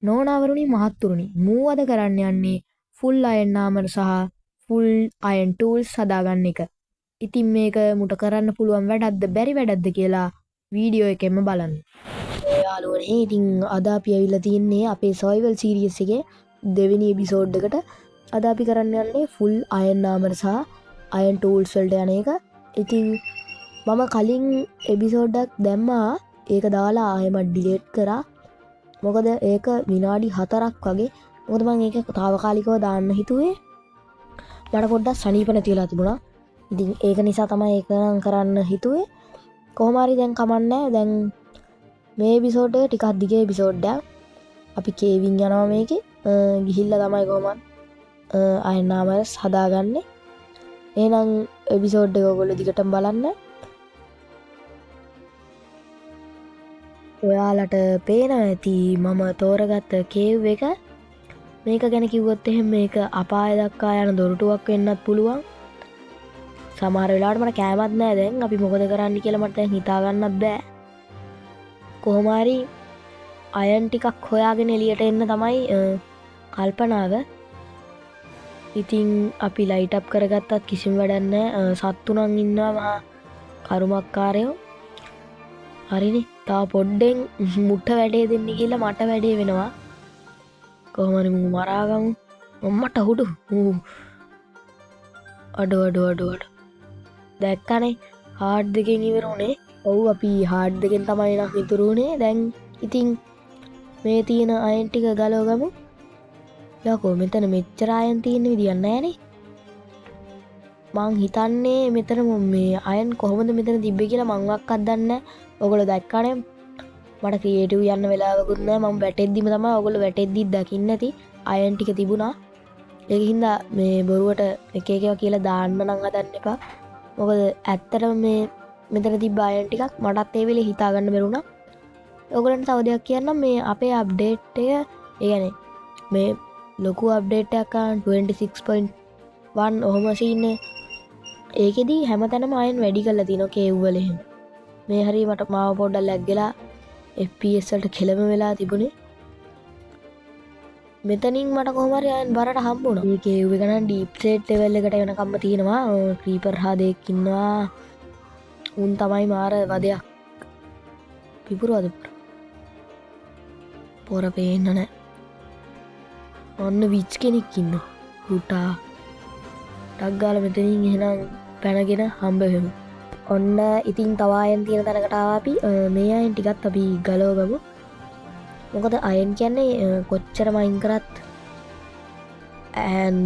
නෝනාවරුනි මහත්තුරුනි, මූ අද කරන්න යන්නේ ෆුල් අයන් ආමර් සහ ෆුල් අයන් ටූල්ස් හදාගන්න එක. ඉතින් මේක මුට කරන්න පුළුවන් වැඩක්ද බැරි වැඩක්ද කියලා වීඩියෝ එකෙන්ම බලන්න. යාළුවනේ, ඉතින් අද අපි ඇවිල්ලා තින්නේ අපේ සර්වයිවල් සීරීස් එකේ දෙවෙනි එපිසෝඩ් එකට. අද අපි කරන්න යන්නේ ෆුල් අයන් ආමර් සහ අයන් ටූල්ස් වලට යන එක. ඉතින් මම කලින් එපිසෝඩ් එකක් දැම්මා. ඒක දාලා ආයෙමත් ඩිලීට් කරා. මොකද ඒක විනාඩි 4ක් වගේ. මොකද මං ඒක තාවකාලිකව දාන්න හිතුවේ. මට පොඩ්ඩක් සනීප නැති වෙලා තිබුණා. ඉතින් ඒක නිසා තමයි ඒක නම් කරන්න හිතුවේ. කොහොම හරි දැන් කමන්නේ. දැන් මේ එපිසෝඩ් එක ටිකක් දිග එපිසෝඩ් එකක්. අපි කේවින් යනවා මේකේ. ගිහිල්ලා තමයි කොහොමත් අයන් ආමර්ස් හදාගන්නේ. එහෙනම් එපිසෝඩ් එක ඔයගොල්ලෝ දිගටම බලන්න. ඔයාලට පේනවා ඇති මම තෝරගත්ත කේව් එක. මේක ගැන කිව්වොත් එහෙම මේක අපාය දක්වා යන දොරටුවක් වෙන්නත් පුළුවන්. සමහර වෙලාවට මට කෑමත් නෑ. දැන් අපි මොකද කරන්න කියලා මට දැන් හිතා ගන්නත් බෑ. කොහොම හරි අයන් ටිකක් හොයාගෙන එළියට එන්න තමයි කල්පනාව. ඉතින් අපි ලයිට් අප් කරගත්තත් කිසිම වැඩක් නෑ. සත්තු නම් ඉන්නවා මහා කරුමක්කාරයෝ. හරිනේ, තව පොඩ්ඩෙන් මුට වැඩේ දෙන්න කියලා මට වැඩේ වෙනවා. කොහොම හරි මූ මරාගමු. මට හුඩු. ඌ. අඩෝ අඩෝ අඩෝ අඩෝ. දැක්කනේ හાર્ඩ් දෙකෙන් ඉවර වුණේ. ඔව්, අපි හાર્ඩ් දෙකෙන් තමයි නම් ඉතුරු වුණේ. දැන් ඉතින් මේ තියෙන අයන් ටික ගලවගමු. යකෝ මෙතන මෙච්චර අයන් තියෙන විදියක් නෑනේ. මං හිතන්නේ මෙතන මේ අයන් කොහොමද මෙතන තිබ්බේ කියලා මං වක්වත් දන්නේ නෑ. ඔයගොල්ලෝ දැක්කනේ මට ක්‍රියේටිව් යන්න වෙලාවකුත් නෑ. මං වැටෙද්දිම තමයි ඔයගොල්ලෝ වැටෙද්දිත් දකින්න ඇති අයන් ටික තිබුණා. ඒක හින්දා මේ බොරුවට එක එක ඒවා කියලා දාන්න නම් හදන්න එපා. මොකද ඇත්තටම මේ මෙතන තිබ්බ අයන් ටිකක් මටත් ඒ වෙලේ හිතා ගන්න බැරි වුණා. ඔයගොල්ලන්ට තව දෙයක් කියන්නම්, මේ අපේ අප්ඩේට් එක, ඒ කියන්නේ මේ ලොකු අප්ඩේට් එකක් ආන 26.1 ඔහොම සීන් එක. ඒකෙදි හැමතැනම අයන් වැඩි කරලා තිනවා කේව් වල එහෙම. මේ හරිය මට මාව පොඩ්ඩක් ලැග් වෙලා FPS වලට කෙලම වෙලා තිබුණේ. මෙතනින් මට කොහොම හරි අයන් බරට හම්බුණා. මේ කේව් එක නම් ඩීප් ස්ටේට් ලෙවල් එකට වෙනකම්ම තියෙනවා. ක්‍රීපර් හා දෙයක් ඉන්නවා. උන් තමයි මාර වදයක්. පිපුරුවද පොර? පොර පේන්න නෑ. ඔන්න which කෙනෙක් ඉන්නවා. පුටා. ටක් ගාලා මෙතනින් එහෙනම් පැනගෙන හම්බ වෙමු. ඔන්න ඉතින් තව අයන් තියෙන තැනකට ආවා අපි. මේ අයන් ටිකත් අපි ගලවගමු. මොකද අයන් කියන්නේ කොච්චර මයින් කරත්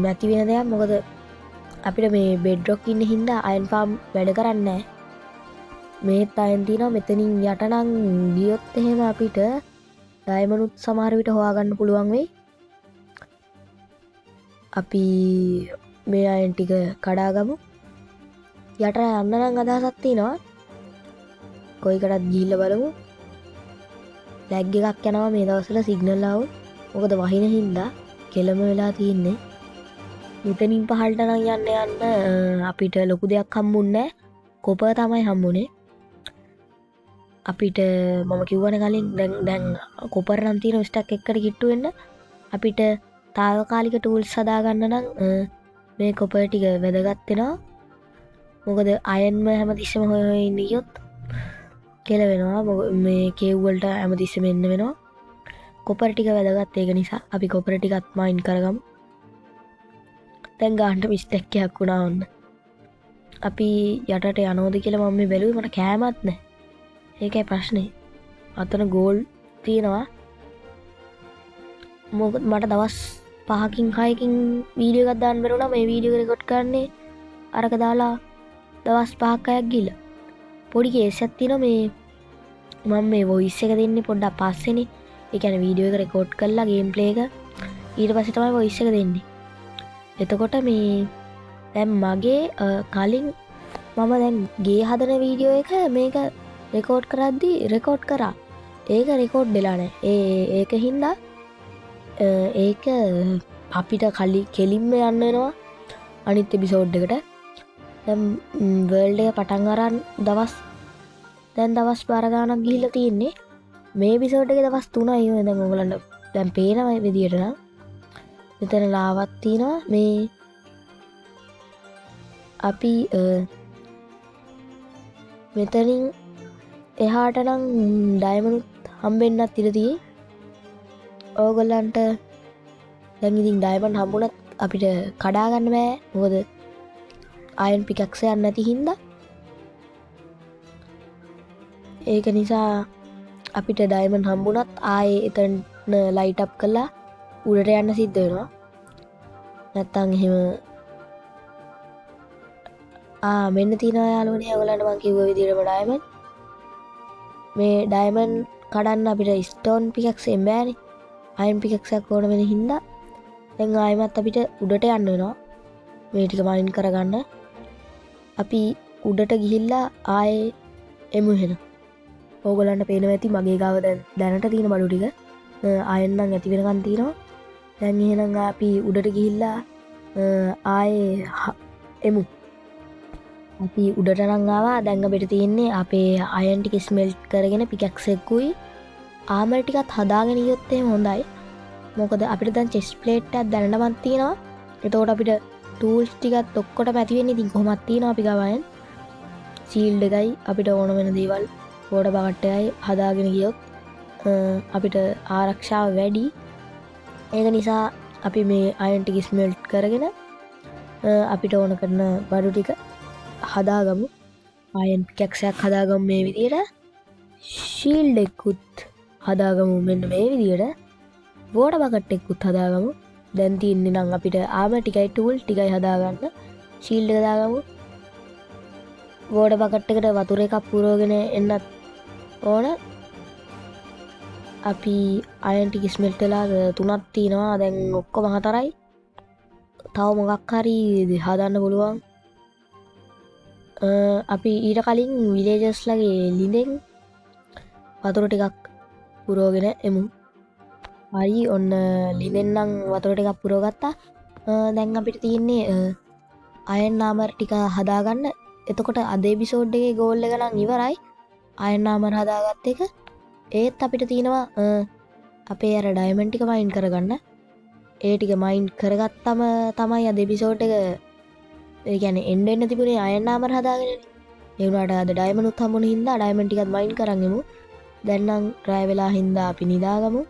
නැති වෙන දෙයක්. මොකද අපිට මේ බෙඩ්රොක් ඉන්න හින්දා අයන් ෆාම් වැඩ කරන්නේ නෑ. මේත් අයන් තියෙනවා. මෙතනින් යට නම් ගියොත් එහෙම අපිට ඩයමන්ඩුත් සමහර විට හොයාගන්න පුළුවන් වෙයි. අපි මේ අයන් ටික කඩාගමු. යට යන්න නම් අදහසක් තියෙනවා. කොයිකටත් ගිහිල්ලා බලමු. ලැග් එකක් යනවා මේ දවස්වල සිග්නල් ආවොත්. මොකද වහින හින්දා කෙලම වෙලා තියෙන්නේ. මෙතනින් පහළට නම් යන්න යන්න අපිට ලොකු දෙයක් හම්බුන්නේ නෑ. කොපර් තමයි හම්බුනේ. අපිට මම කිව්වනේ කලින් දැන් කොපර් නම් තියෙන ස්ටැක් එකකට කිට්ටු වෙන්න අපිට තාවකාලික ටූල්ස් හදාගන්න නම් මේ කොපර් ටික වැදගත් වෙනවා. මොකද අයන්ම හැමතිස්සෙම හොය හොය ඉන්න ගියොත් කෙල වෙනවා. මේ කේව් වලට හැමතිස්සෙම එන්න වෙනවා. කොපර් ටික වැදගත්. ඒක නිසා අපි කොපර් ටිකත් මයින් කරගමු. දැන් ගානට මිස්ටේක් එකක් වුණා ඔන්න. අපි යටට යනවද කියලා මම මේ බැලුවේ. මට කෑමත් නෑ. ඒකයි ප්‍රශ්නේ. අතන ගෝල් තියෙනවා. මොකද මට දවස් 5කින් 6කින් වීඩියෝ එකක් දාන්න බැරි වුණා. මේ වීඩියෝ එක රෙකෝඩ් කරන්නේ අරක දාලා දවස් 5ක් 6ක් ගිහලා. පොඩි කේස් එකක් තියෙනවා. මේ මම මේ වොයිස් එක දෙන්නේ පොඩ්ඩක් පස්සේනේ. ඒ කියන්නේ වීඩියෝ එක රෙකෝඩ් කරලා ගේම් ප්ලේ එක ඊට පස්සේ තමයි වොයිස් එක දෙන්නේ. එතකොට මේ දැන් මගේ කලින් මම දැන් ගේ හදන වීඩියෝ එක මේක රෙකෝඩ් කරද්දි රෙකෝඩ් කරා. ඒක රෙකෝඩ් වෙලා නෑ. ඒක හින්දා ඒක අපිට කෙලින්ම යන්න වෙනවා අනිත් එපිසෝඩ් එකට. දැන් වර්ල්ඩ් එක පටන් අරන් දැන් දවස් බාර ගාණක් ගිහිල්ලා තියෙන්නේ. මේ එපිසෝඩ් එකේ දවස් 3යි ඔය දැන් ඔයගලන්ට දැන් පේන විදියට නම් මෙතන ලාවක් තියෙනවා. මේ අපි මෙතනින් එහාට නම් ඩයමන්ඩ් හම්බෙන්නත් ඉඩ තියෙයි. ඕගොල්ලන්ට දැන් ඉතින් ඩයමන්ඩ් හම්බුණත් අපිට කඩා ගන්න බෑ, මොකද අයන් පිකැක්ස් එකක් නැති හින්දා. ඒක නිසා අපිට ඩයමන්ඩ් හම්බුණත් ආයේ එතන ලයිට් අප් කරලා උඩට යන්න සිද්ධ වෙනවා. නැත්තම් එහෙම මෙන්න තියෙනවා යාළුවනේ ඔයගොල්ලන්ට මං කිව්ව විදිහටම ඩයමන්ඩ්. මේ ඩයමන්ඩ් කඩන්න අපිට ස්ටෝන් පිකැක්ස් එකෙන් බෑනේ, අයන් පිකැක්ස් එකක් ඕන වෙන හින්දා දැන් ආයෙමත් අපිට උඩට යන්න වෙනවා මේ ටික මයින් කරගන්න. අපි උඩට ගිහිල්ලා ආයේ එමු එහෙනම්. ඕගොල්ලන්ට පේනවා ඇති මගේ ගාව දැන් දැනට තියෙන බඩු ටික. අයන් නම් ඇති වෙනකන් තියෙනවා. දැන් එහෙනම් අපි උඩට ගිහිල්ලා ආයේ එමු. අපි උඩට නම් ආවා. දැන් අපිට තියෙන්නේ අපේ අයන් ටික ස්මෙල්ට් කරගෙන පිකැක්ස් එකකුයි ආමර් ටිකත් හදාගෙන ගියොත් එහෙම හොඳයි. මොකද අපිට දැන් චෙස්ට් ප්ලේට් එකක් දැනටමත් තියෙනවා. එතකොට අපිට ටූල්ස් ටිකත් ඔක්කොටම ඇති වෙන්නේ. ඉතින් කොහොමත් තියෙනවා අපි ගාව අයන්. ෂීල්ඩ් එකයි අපිට ඕන වෙන දේවල් වෝටර් බකට් එකයි හදාගෙන ගියොත් අපිට ආරක්ෂාව වැඩි. ඒක නිසා අපි මේ අයන් ටික ස්මෙල්ට් කරගෙන අපිට ඕන කරන බඩු ටික හදාගමු. අයන් පිකැක්ස් එකක් හදාගමු මේ විදියට. ෂීල්ඩ් එකකුත් හදාගමු මෙන්න මේ විදියට. වෝටර් බකට් එකකුත් හදාගමු. දැන් තියෙන්නේ නම් අපිට ආමර් ටිකයි ටූල් ටිකයි හදාගන්න. ෂීල්ඩ් එක දාගමු. වෝටර් බකට් එකට වතුර එකක් පුරවගෙන එන්නත් ඕන. අපි අයන් ටික ස්මෙල්ට් වෙලා තුනක් තියෙනවා. දැන් ඔක්කොම හතරයි. තව මොකක් හරි හදන්න පුළුවන්. අපි ඊට කලින් විලේජස්ලගේ ලිඳෙන් වතුර ටිකක් පුරවගෙන එමු. හරි, ඔන්න ලිඳෙන් නම් වතුර ටිකක් පුරවගත්තා. දැන් අපිට තියෙන්නේ අයන් ආමර් ටික හදාගන්න. එතකොට අද එපිසෝඩ් එකේ ගෝල් එක නම් ඉවරයි, අයන් ආමර් හදාගත්ත එක. ඒත් අපිට තියෙනවා අපේ අර ඩයමන්ඩ් ටික මයින් කරගන්න. ඒ ටික මයින් කරගත්තම තමයි අද එපිසෝඩ් එක, ඒ කියන්නේ එන්න එන්න තිබුණේ අයන් ආමර් හදාගෙනනේ. ඒ වුණාට අද ඩයමන්ඩ් උත් හම්බුන හින්දා ඩයමන්ඩ් ටිකත් මයින් කරන් එමු. දැන් නම් රැය වෙලා හින්දා අපි නිදාගමු.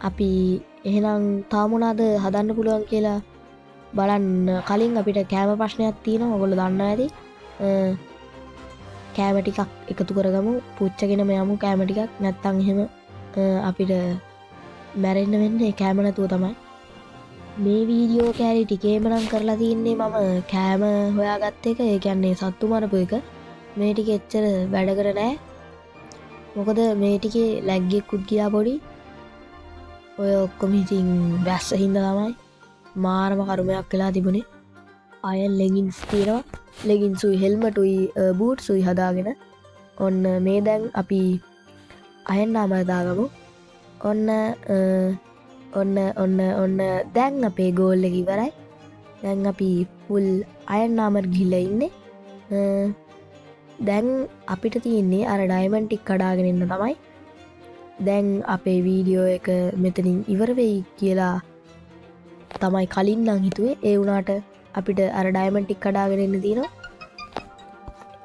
අපි එහෙනම් තව මොනවාද හදන්න පුළුවන් කියලා බලන්න කලින් අපිට කෑම ප්‍රශ්නයක් තියෙනවා. ඔයගොල්ලෝ දන්නවා ඇති. කෑම ටිකක් එකතු කරගමු, පුච්චගෙනම යමු කෑම ටිකක්. නැත්තම් එහෙම අපිට මැරෙන්න වෙන්නේ කෑම නැතුව තමයි. මේ වීඩියෝ කෑලි ටිකේම නම් කරලා තින්නේ මම කෑම හොයාගත්ත එක, ඒ කියන්නේ සත්තු මරපු එක. මේ ටික එච්චර වැඩ කර නෑ, මොකද මේ ටිකේ ලැග් එකකුත් ගියා පොඩි. ඔය ඔක්කොම ඉතින් වැස්ස හින්දා තමයි මාරම කරුමයක් වෙලා තිබුණේ. අයන් ලෙගින්ස් තියෙනවා, ලෙගින්සුයි හෙල්මටුයි බූට්සුයි හදාගෙන ඔන්න මේ දැන් අපි අයන් ආමර් දාගමු. ඔන්න ඔන්න ඔන්න ඔන්න දැන් අපේ ගෝල් එක ඉවරයි. දැන් අපි ෆුල් අයන් ආමර් ගිහිල්ලා ඉන්නේ. දැන් අපිට තියෙන්නේ අර ඩයමන්ඩ් ටික කඩාගෙන ඉන්න තමයි. දැන් අපේ වීඩියෝ එක මෙතනින් ඉවර වෙයි කියලා තමයි කලින් නම් හිතුවේ. ඒ වුණාට අපිට අර ඩයමන්ඩ් ටික කඩාගෙන ඉන්න තියෙනවා.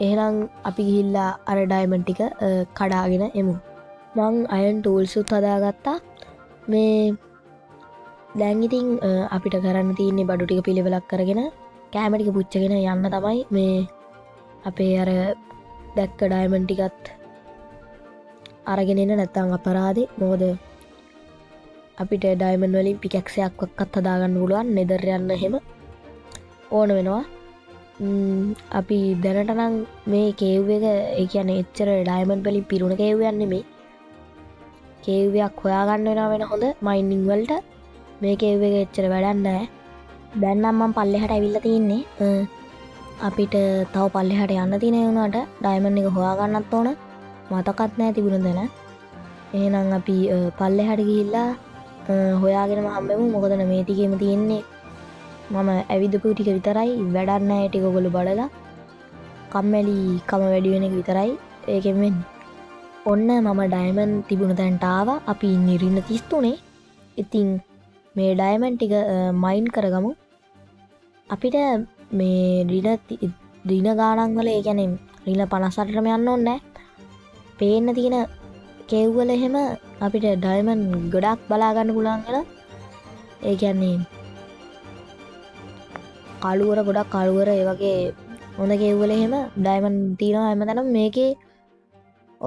එහෙනම් අපි ගිහිල්ලා අර ඩයමන්ඩ් ටික කඩාගෙන එමු. මං අයන් ටූල්ස් උත් හදාගත්තා. මේ දැන් ඉතින් අපිට කරන්න තියෙන්නේ බඩු ටික පිළිවෙලක් කරගෙන කෑම ටික පුච්චගෙන යන්න තමයි. මේ අපේ අර දැක්ක ඩයමන්ඩ් ටිකත් අරගෙන එන්න, නැත්තම් අපරාධේ. මොකද අපිට ඩයමන්ඩ් වලින් පිකැක්ස් එකක්වත් හදාගන්න පුළුවන්, නෙදර් යන්න එහෙම ඕන වෙනවා. අපි දැනට නම් මේ කේව් එක, ඒ කියන්නේ එච්චර ඩයමන්ඩ් වලින් පිරුණ කේව් එකක් නෙමෙයි. කේව් එකක් හොයාගන්න වෙනවා වෙන හොඳ මයිනින් වලට. මේ කේව් එක එච්චර වැඩක් නෑ. දැන් නම් මං පල්ලෙහාට ඇවිල්ලා තින්නේ. අපිට තව පල්ලෙහාට යන්න තියෙන ඒ වුණාට ඩයමන්ඩ් එක හොයාගන්නත් ඕන. මතකත් නෑ තිබුණ තැන. එහෙනම් අපි පල්ලෙහාට ගිහිල්ලා හොයාගෙනම හම්බෙමු. මොකද මේ ටිකේම තියෙන්නේ මම ඇවිදපු ටික විතරයි. වැඩක් නෑ ඒ ටික ඔයගොල්ලෝ බලලා. කම්මැලි කම වැඩි වෙන එක විතරයි ඒකෙන් වෙන්නේ. ඔන්න මම ඩයමන්ඩ් තිබුණ තැනට ආවා. අපි ඉන්නේ රින 33. ඉතින් මේ ඩයමන්ඩ් ටික මයින් කරගමු. අපිට මේ රින ගාණන් වල, ඒ කියන්නේ රින 58ටම යන්න ඕනේ නෑ. පේන්න තියෙන කේව් වල එහෙම අපිට ඩයමන්ඩ් ගොඩක් බලා ගන්න පුළුවන් වෙනවා. ඒ කියන්නේ කළුවර ගොඩක් කළුවර ඒ වගේ හොඳ කේව් වල එහෙම ඩයමන්ඩ් තියෙනවා හැමතැනම. මේකේ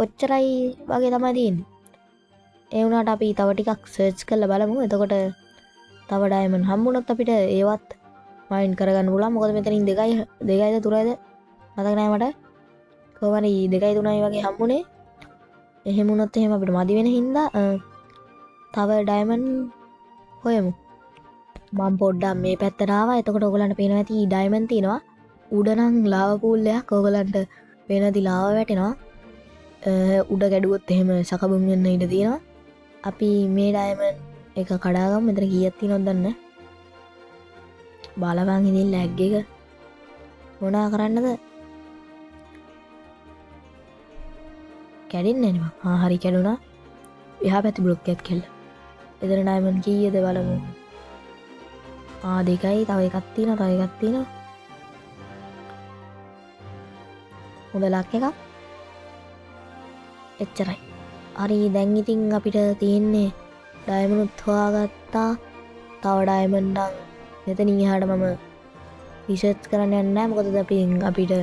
ඔච්චරයි වගේ තමයි තියෙන්නේ. ඒ වුණාට අපි තව ටිකක් සර්ච් කරලා බලමු. එතකොට තව ඩයමන්ඩ් හම්බුනොත් අපිට ඒවත් මයින් කරගන්න පුළුවන්. මොකද මෙතනින් දෙකයිද තුනයිද මතක නෑ මට. කොහොම හරි දෙකයි තුනයි වගේ හම්බුනේ. එහෙම වුණොත් එහෙම අපිට මදි වෙන හින්දා තව ඩයමන්ඩ් හොයමු. මම පොඩ්ඩක් මේ පැත්තට ආවා. එතකොට ඔයගොල්ලන්ට පේනවා ඇති ඩයමන්ඩ් තියෙනවා. උඩ නම් ලාවා පූල් එකක්. ඔයගොල්ලන්ට පේනවා ඇති ලාවා වැටෙනවා. උඩ ගැඩුවොත් එහෙම සකබුම් වෙන්න ඉඩ තියෙනවා. අපි මේ ඩයමන්ඩ් එක කඩාගමු. මෙතන කීයක් තියෙනවද දන්නේ නැහැ. බලපන් ඉතින් ලැග් එක මොනා කරන්නද? කැඩෙන්නේ නැහැ නේ බං. හරි කැඩුනා. එහා පැත්තේ බ්ලොක් එකක් කෙල්ල. එතන ඩයමන්ඩ් කීයද බලමු. දෙකයි. තව එකක් තියෙනවා, තව එකක් තියෙනවා. හොඳ ලක් එකක්. එච්චරයි. හරි දැන් ඉතින් අපිට තියෙන්නේ ඩයමන්ඩ් හොයාගත්තා. තව ඩයමන්ඩ් නම් මෙතනින් එහාට මම රිසර්ච් කරන්න යන්නේ නැහැ. මොකද අපිට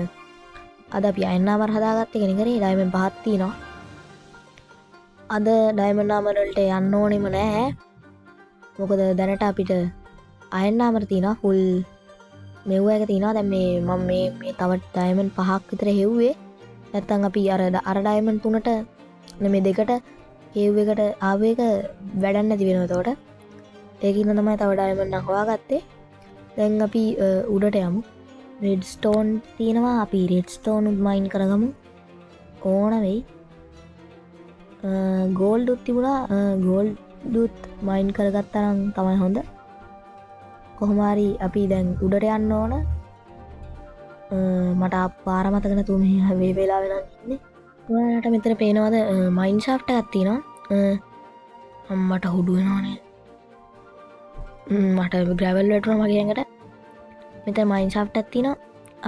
අද අපි අයන් ආමර් හදාගත්ත එකනේ කරේ. ඩයමන්ඩ් පහක් තියෙනවා. අද ඩයමන්ඩ් ආමර් වලට යන්න ඕනෙම නෑ. මොකද දැනට අපිට අයන් ආමර් තියෙනවා. ෆුල් මෙව්ව එක තියෙනවා. දැන් මේ මම මේ තව ඩයමන්ඩ් පහක් විතර හෙව්වේ. නැත්තම් අපි අර ඩයමන්ඩ් තුනට නෙමෙයි දෙකට කේව් එකට ආව එක වැඩක් නැති වෙනවා එතකොට. ඒකින්ද තමයි තව ඩයමන්ඩ් නම් හොයාගත්තේ. දැන් අපි උඩට යමු. රෙඩ් ස්ටෝන් තියෙනවා. අපි රෙඩ් ස්ටෝන් උත් මයින් කරගමු. ඕන වෙයි. ගෝල්ඩ් උත් තිබුණා. ගෝල්ඩ් උත් මයින් කරගත්තා නම් තමයි හොඳ. කොහොම හරි අපි දැන් උඩට යන්න ඕන. මට පාර මතක නැතුව මේ වෙලාවේ නම් ඉන්නේ. ඔයාලට මෙතන පේනවද මයින් ෂාෆ්ට් එකක් තියෙනවා. අම්මට හුඩු වෙනවනේ. මට ග්‍රැවල් වැටුණා මගේ ඇඟට. මෙතන මයින් ෂාෆ්ට් එකක් තියෙනවා.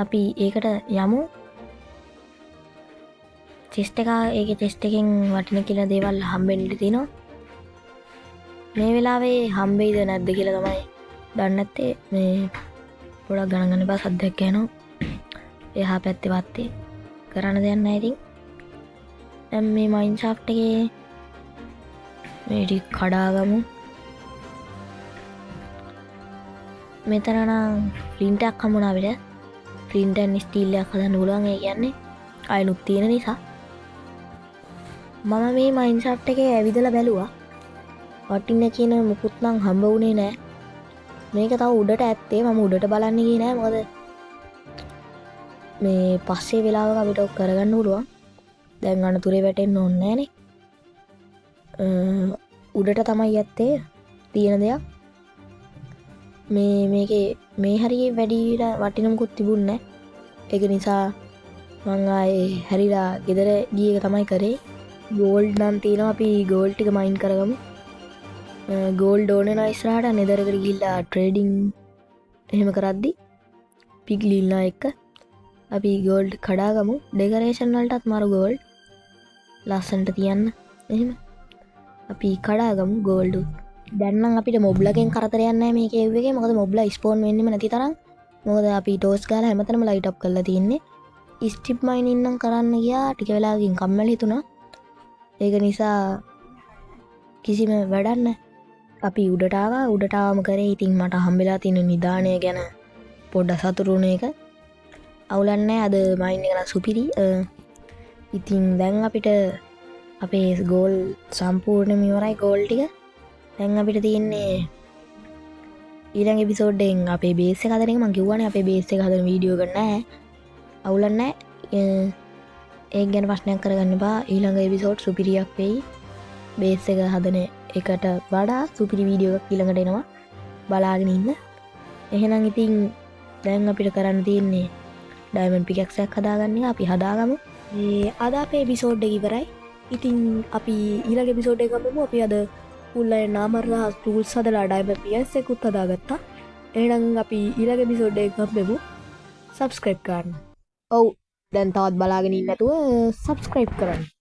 අපි ඒකට යමු. චෙස්ට් එක, ඒකේ චෙස්ට් එකෙන් වටින කියලා දේවල් හම්බෙන්න ඉඩ තියෙනවා. මේ වෙලාවේ හම්බෙයිද නැද්ද කියලා තමයි දන්නේ නැත්තේ. මේ පොඩක් ගණන් ගන්න එපා, සද්දයක් ඇහෙනවා. එහා පැත්තේ වත්තේ කරන්න දෙයක් නැහැ ඉතින්. දැන් මේ මයින් ෂාෆ්ට් එකේ මේ ටික කඩාගමු. මෙතන නම් ෆ්ලින්ට් එකක් හම්බුණා අපිට. ෆ්ලින්ට් ඇන්ඩ් ස්ටීල් එකක් හදන්න පුළුවන්. ඒ කියන්නේ අයනුත් තියෙන නිසා. මම මේ මයින් ෂාෆ්ට් එකේ ඇවිදලා බැලුවා. වටින්න කියන මුකුත් නම් හම්බ වුණේ නෑ. මේක තව උඩට ඇත්තේ. මම උඩට බලන්න ගියේ නෑ. මොකද මේ පස්සේ වෙලාවක අපිට ඔක් කරගන්න පුළුවන්. දැන් අනතුරේ වැටෙන්න ඕනේ නෑනේ. උඩට තමයි ඇත්තේ තියෙන දෙයක්. මේකේ මේ හරිය වැඩි වටින මුකුත් තිබුණේ නෑ. ඒක නිසා මං ආයේ හැරිලා ගෙදර ගිය එක තමයි කරේ. ගෝල්ඩ් නම් තියෙනවා. අපි ගෝල්ඩ් ටික මයින් කරගමු. ගෝල්ඩ් ඕනේ නම් ඉස්සරහට නෙදරකට ගිහිල්ලා ට්‍රේඩින් එහෙම කරද්දි පිග්ලින්ලා එක්ක අපි ගෝල්ඩ් කඩාගමු. ඩෙකරේෂන් වලටත් මරු ගෝල්ඩ් ලස්සනට තියන්න. එහෙම අපි කඩාගමු ගෝල්ඩ්. දැන් නම් අපිට මොබ්ලගෙන් කරදරයක් නෑ මේ කේව් එකේ. මොකද මොබ්ලා ස්පෝන් වෙන්නෙම නැති තරම්. මොකද අපි ටෝස් ගාලා හැමතැනම ලයිට් අප් කරලා තින්නේ. ස්ටිප් මයිනින් නම් කරන්න ගියා. ටික වෙලාවකින් කම්මැලි හිතුණා. ඒක නිසා කිසිම වැඩක් නෑ. අපි උඩට ආවා. උඩට ආවම කරේ ඉතින් මට හම්බෙලා තියෙන නිදානය ගැන පොඩ්ඩක් සතුටු වුණ එක. අවුලක් නෑ. අද මයින් එක නම් සුපිරි. ඉතින් දැන් අපිට අපේ ගෝල් සම්පූර්ණයෙන්ම ඉවරයි. ගෝල් ටික. දැන් අපිට තියෙන්නේ ඊළඟ එපිසෝඩ් එකෙන් අපේ බේස් එක හදන එක. මං කිව්වනේ අපේ බේස් එක හදන වීඩියෝ එක නෑ. අවුලක් නෑ. ඒක ගැන ප්‍රශ්නයක් කරගන්න එපා. ඊළඟ එපිසෝඩ් සුපිරියක් වෙයි. බේස් එක හදන එකට වඩා සුපිරි වීඩියෝ එකක් ඊළඟට එනවා. බලාගෙන ඉන්න. එහෙනම් ඉතින් දැන් අපිට කරන්න තියෙන්නේ ඩයමන්ඩ් පිකැක්ස් එකක් හදාගන්න එක. අපි හදාගමු. මේ අද අපේ එපිසෝඩ් එක ඉවරයි. ඉතින් අපි ඊළඟ එපිසෝඩ් එක ගමු. අපි අද ෆුල් අයන් ආමර් සහ ටූල්ස් හදලා ඩයමන්ඩ් පිකැක්ස් එකකුත් හදාගත්තා. එහෙනම් අපි ඊළඟ එපිසෝඩ් එක ගමු. සබ්ස්ක්‍රයිබ් කරන්න. ඔව්, දැන් තවත් බලාගෙන ඉන්න නැතුව සබ්ස්ක්‍රයිබ් කරන්න.